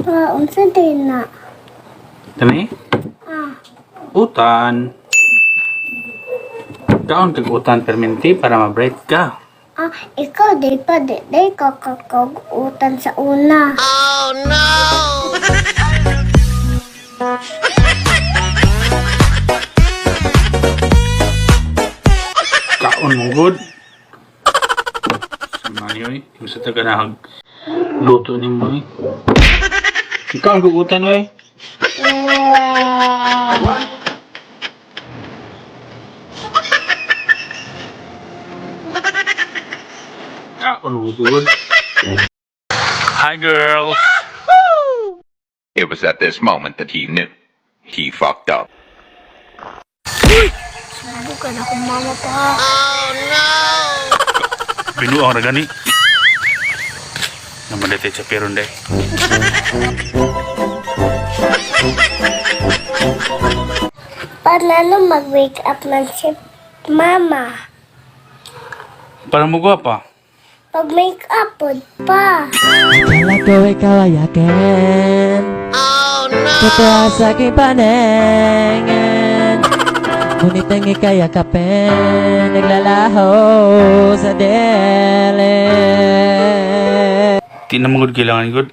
Pa, unsa din na? Tani? Ah, Utan. Kaon kag utan perminti para ma-bright ka. Ah, ikaw di pa, di, di ka kakagutan sa una. Kaon mo good. Sama niyo eh. Yung sa taga nahag luto ni mo eh. Ikaw ang gugutan eh. Kaon mo good. Hi, girls. It was at this moment that he knew. He fucked up. Subukan ako mama pa. Binuang ra gani. Naman sa peron day. Paano mag-wake up man si mama? Para mo gwapa. Pag-make up pod pa. Akala ko ikaw ay akin. Oh no! Totoo sa aking paningin, ngunit ang ika'y yakapin, naglalaho sa dilim. Di na mo gud kailangan gud.